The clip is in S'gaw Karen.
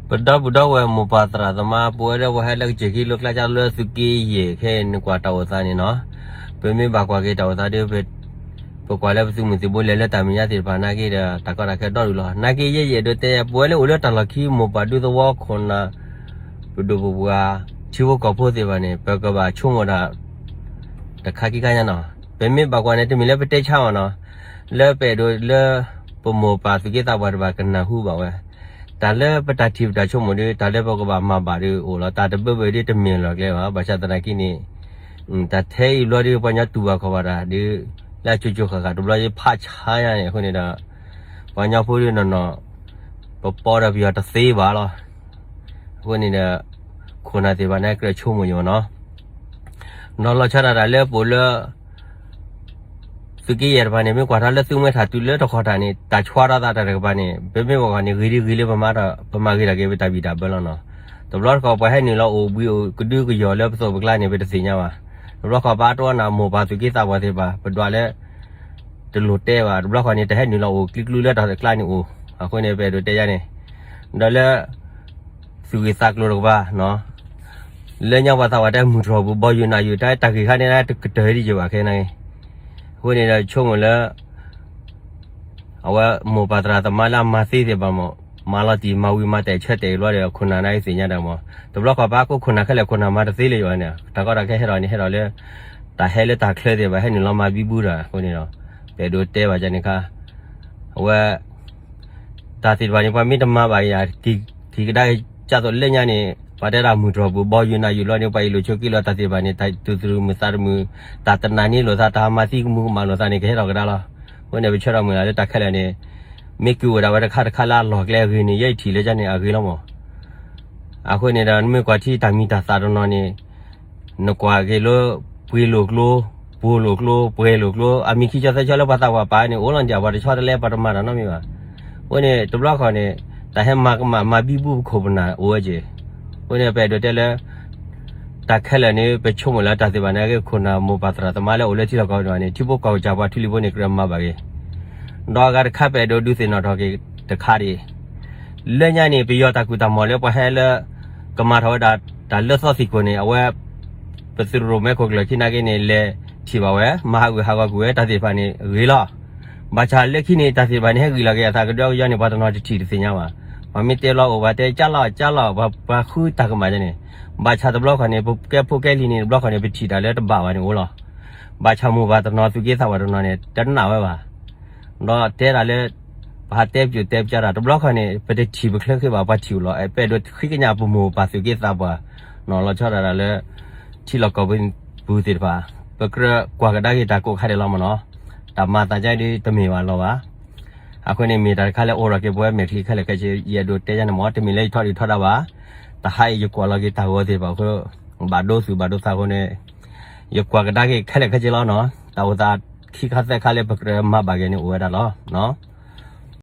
ပဒီပုၢ်ဒီဝဲၢ်မိၢ်ပၢ်သရၣ်သမါ ပဝဲလၢပှၤဟဲလၢကစၢၢ်ခံလိကျါကၢ်လၢသုးက့ယဲၢ်ခဲအံၤ နကွၢ်တၢ်အိၣ်သးန့ၣ်နီၤ, ပမ့ၢ်ဘၣ်ကွၢ်က့ၤတၢ်အိၣ်သးဒီး ပကွၢ်လၢပသုးမုၢ်သံၣ်ဘိလဲၤလၢတၢ်မဲာ်ညါသ့ၣ်တဖၣ်နာ်က့ဒီး တၢ်ကီတၢ်ခဲဒီဒူၣ်လီၤ. နာ်က့ယဲယအဲၣ်ဒိးတဲ ပဝဲလၢအိၣ်လၢတၢ်လီၢ်ခံ မိၢ်ပၢ်ဒူသဝီခိၣ်နၢ် ပဒိၣ်ပပှၢ် ထံဖိကီၢ်ဖိသ့ၣ်တဖၣ်န့ၣ် ပကဘၣ်ဆိကမိၣ်တၢ် တခါခံခါညါနီၤ. ပမ့ၢ်ဘၣ်ကွၢ်န့ၣ် တမ့ၢ်လၢပတဲဆါမးနီၤ, လၢပအဲၣ်ဒိးလၢ ပမိၢ်ပၢ်သုးက့သးပှၢ်တဖၣ်ကနၢ်ဟူဘၣ်ဝဲ တၢ်လၢပတၢ်ထံၣ်ပတၢ်ဆိကမိၣ်ဒီး တၢ်လၢပကဘၣ်မၤဘၣ်ဒီးအိၣ်လီၤ. တၢ်တဘၢဘၢဒီးတမ့ၢ်လီၤကျဲဘၣ်. ဘၣ်ဆၣ်သနာ်က့န့ၣ် တၢ်ထဲအံၤဘျီဒီး ပှၤကညီတူၢ်ဘၣ်ခီၣ်ဘၣ်တၢ်ဒီး လၢအကၠိကၠိဃၣ်ဃၣ် တဘျီယဖးဆါညါန့ၣ် အဃိန့ၣ်ဒီး ပှၤကညီဖိဒီးနီၢ်နီၢ် ပပီဒီးပယီၤတသ့ဘၣ်လီၤ. အဃိန့ၣ်ဒီး ခိၣ်နၢ်သ့ၣ်တဖၣ်န့ၣ် ကြၢးဆိကမိၣ်ယိာ်နီၤ. ဒီးလီၤဆီဒၣ်တၢ်လၢပအိၣ်လၢ သုးက့ယဲၢ်တဖၣ်န့ၣ် မ့ၢ်ကွၢ်ထီၣ်လၢသုးမွဲထၢ်တုၤလၢတခီတၢ်န့ၣ် တၢ်ဆှၢထီၣ်သးတၢ်တကပၤန့ၣ် ပမ့ၢ်ဘၣ်ကွၢ်န့ၣ် ဂ့ၤဒ်ဂ့ၤလၢပမၤ ပမၤဂ့ၤထီၣ်က့ၤပတၢ်ဘံၣ်တၢ်ဘၢလီၤနီၤ. တဘျီတခီၣ်ပှၤဟဲနုာ်လီၤအိၣ်ဘှံးအိၣ်ကဒုကယီၤလၢပသိးပကျါန့ၣ် ပတသ့ၣ်ညါဘၣ်. တဘျီတခီၣ်ပှၤတအိၣ်နၤမိၢ်ပၢ်သုးက့သးပှၢ်သ့ၣ်တဖၣ် ပဒွးလၢ တလိၣ်တဲဘၣ်. တဘျီတခီၣ်န့ၣ် တဟဲနုာ်လီၤအိၣ်ကျံကျုလၢတၢ်တကျါန့ၣ်အိၣ်. အဃိန့ၣ် ပအဲၣ်ဒိးတဲယါန့ၣ် ဒီးလၢ သူၣ်ဂ့ၢ်သးကျိၤတကပၤ လၢညါပှၤသးပှၢ်တဲမုၢ်တြီၢ်ပူၤ ဘီယူၤနးယူၤ တၢ်တၢ်ဂ့ၢ်ခါန့ၣ် တကတၢၢ်ဒံးယဘၣ်ခဲန့ၣ်. အဃိန့ၣ်ဒီးဆိကမိၣ်လၢ အဝဲမိၢ်ပၢ်သရၣ်သမါလၢအမၤသ့သ့ၣ်တဖၣ်မး မၤလီၤတံၢ်မၤဝံၤမၤတဲာ်ဆၢတဲာ်လီၤဒီး ခိၣ်နၢ်န့ၣ်သ့ၣ်ညါတၢ်မး. တဘျီတခီၣ်ပှၤကိးခိၣ်နၢ်ခဲလၢာ် ခိၣ်နၢ်မၤတသ့လၢၤယဝဲန့ၣ် တၢ်ကီတၢ်ခဲဟဲထီၣ်န့ၣ် ဟဲထီၣ်လၢ တၢ်ဟဲလၢတၢ်ချၢသ့ၣ်တဖၣ် ဟဲနုာ်လီၤမၤဘံဘူတၢ်အဃိန့ၣ်ဒီး ပအဲၣ်ဒိးတဲဘၣ်ယါန့ၣ်ခါ အဝဲ တၢ်သ့ၣ်တဖၣ်န့ၣ် ပှၤမ့ၢ်တမၤဘၣ်ယၤ က့ၤကဒါက့ၤ ကၢ်သိးလၢညါန့ၣ် ပှၤတဲဒၣ်မုၢ်တြီၢ်ပူၤ ဘီယူၤနးယူၤလီၤန့ၣ် ပှၤအ့ၣ်လိာ်ဆိးက့လိာ်တၢ်သ့ၣ်တဖၣ်န့ၣ် တၢ်သူၣ်တမုာ်သးတမုာ် တၢ်တနာ်န့ၢ်လိာ်သး တၢ်မၤသံကမူၤကမၣ်လိာ်သးန့ၣ် ကဟဲထီၣ်ကဒါလီၤ. အဃိန့ၣ် ပဆၢထီၣ်မုၢ်လၢ်လၢတၢ်ခဲလၢာ်န့ၣ် မ့ၢ်က့ၤအိၣ်ဒၣ်ဝဲတခါတခါလၢအလီၢ်ကျဲအဂ့ၤန့ၣ် ယဲယထံၣ်လၢကန့ၣ်အဂ့ၤလီၤမး. အဃိန့ၣ်ဒီး နမ့ၢ်ကွၢ်ထံတၢ်မံၤတၢ်သၣ်တနီၤန့ၣ် နကွၢ်က့ၤလၢ ပှ့ၤလိာ်ကျိ ပှိၤလိာ်ကျိ ပှဲၤလိာ်ကျိ အမံၤခံဆီသၢဆီလၢပှၤသးပှၢ်ပာ်န့ၣ် အိၣ်လီၤဒံး ပှၤတဆီတလဲပှၤတမၤတၢ်နီတမံၤဘၣ်. အဃိန့ၣ် တဘျီတခီၣ်န့ၣ် တၢ်ဟဲမၤကမၣ်မၤဘံဘူပခိၣ်ပနၢ်အိၣ်ဝဲက့ၤ. အဃိန့ၣ် ပအဲၣ်ဒိးတဲလၢ တၢ်ခဲလၢာ်န့ၣ် ပဆိကမိၣ်လၢတၢ်သ့ၣ်တဖၣ်န့ၣ် အဂ့ၢ်ခိၣ်နၢ်မိၢ်ပၢ်သရၣ်သမါလၢအိၣ်လၢထံလီၢ်ကီၢ်ပူၤန့ၣ် ထံဖိကီၢ်ဖိကစၢ်ပှၤထူလံၤဖိန့ၣ် ကြၢးမၤဘၣ်က့ၤ ဒီးအဂၤတခါ ပအဲၣ်ဒိးဒုးသ့ၣ်နီၣ်ထီၣ်က့ၤတခါဒံး လၢညါန့ၣ် ပယီၤတၢ်ကူၣ်တၢ်မီၢ်လၢပှၤဟဲလၢ ကမၤထီၣ်ဝဲဒၣ် တၢ်လၢသီသံၣ်ခိၣ်န့ၣ် အဝဲ ပသုးရိၣ်မဲခိၣ်ကျၢၢ်ခံနာ်က့န့ၣ် လဲၤထံၣ်ဘၣ်ဝဲ မၤဟးဂူာ်ဟးဂီၤကွံာ်ဝဲတၢ်သ့ၣ်တဖၣ်န့ၣ် ဂ့ၤလီၤ. ဘၣ်ဆၣ်လၢခံန့ၣ် တၢ်သ့ၣ်တဖၣ်န့ၣ် ဟဲဂံၢ်လီၤက့ၤအသးကဒီးကယီန့ၣ် ပှၤတနီၤတထံၣ်တသ့ၣ်ညါဘၣ်. ပှၤမ့ၢ်တဲလီၤအိၣ် ပှၤတဲကၢ်လီၤကၢ်လီၤ ပှၤဃုတၢ်ကမၣ်န့ၣ် ဘၣ်ဆၣ်တဘျီခီၣ်န့ၣ် ပကဲဖိကဲလံၤန့ၣ် တဘျီခီၣ်န့ၣ် ပထံၣ်တၢ်လၢတဘၣ်ဘၣ်န့ၣ်အိၣ်လီၤ. ဘၣ်ဆၣ်မိၢ်ပၢ်တနီၤ သုးက့သးပှၢ်တနီၤန့ၣ် တနာ်ဝဲဘၣ် ဒီးတဲဒၣ်လၢ ပဟးတဲပျိၢ်တဲပျါတၢ် တဘျီခီၣ်န့ၣ် ပတထံၣ်ပချၢဃ့ဘၣ် ပှၤထံၣ်အိၣ်လီၤ. ပအဲၣ်ဒိးဃ့ကညးပမိၢ်ပၢ်သုးက့သးပှၢ် နီၤလီၤဆီဒၣ်တၢ်လၢ ထံလီၢ်ကီၢ်ပူၤသ့ၣ်တဖၣ် ပကြၢးကွၢ်ကဒါက့ၤတၢ်ကိးခါဒဲးလီၤမးနီၤ. တၢ်မၤသးကါဒ်တမ့ၢ်ဘၣ်လီၤဘၣ်. အဃိန့ၣ် မ့ၢ်တၢ်တခါလၢအိၣ်ထီၣ်က့ၤပဝဲမဲာ်ချံခဲလၢာ်ခဲဆ့ ယအဲၣ်ဒိးတဲယါန့ၣ်မး တမ့ၢ်လၢယထီဒုၣ်ထီဒါဘၣ်. တဟါအံၤယကွၢ်လီၤက့ၤတၢ်ဂီၤသ့ၣ်တဖၣ်အဃိ ဘၣ်ဒိသူၣ်ဘၣ်ဒိသးအဃိန့ၣ် ယကွၢ်ကဒါက့ၤခဲလၢာ်ခဲဆ့လီၤနီၤ. တၢ်အိၣ်သးခံခါသၢခါလၢပကြၢးမၤဘၣ်က့ၤန့ၣ်အိၣ်ဝဲဒၣ်လီၤ.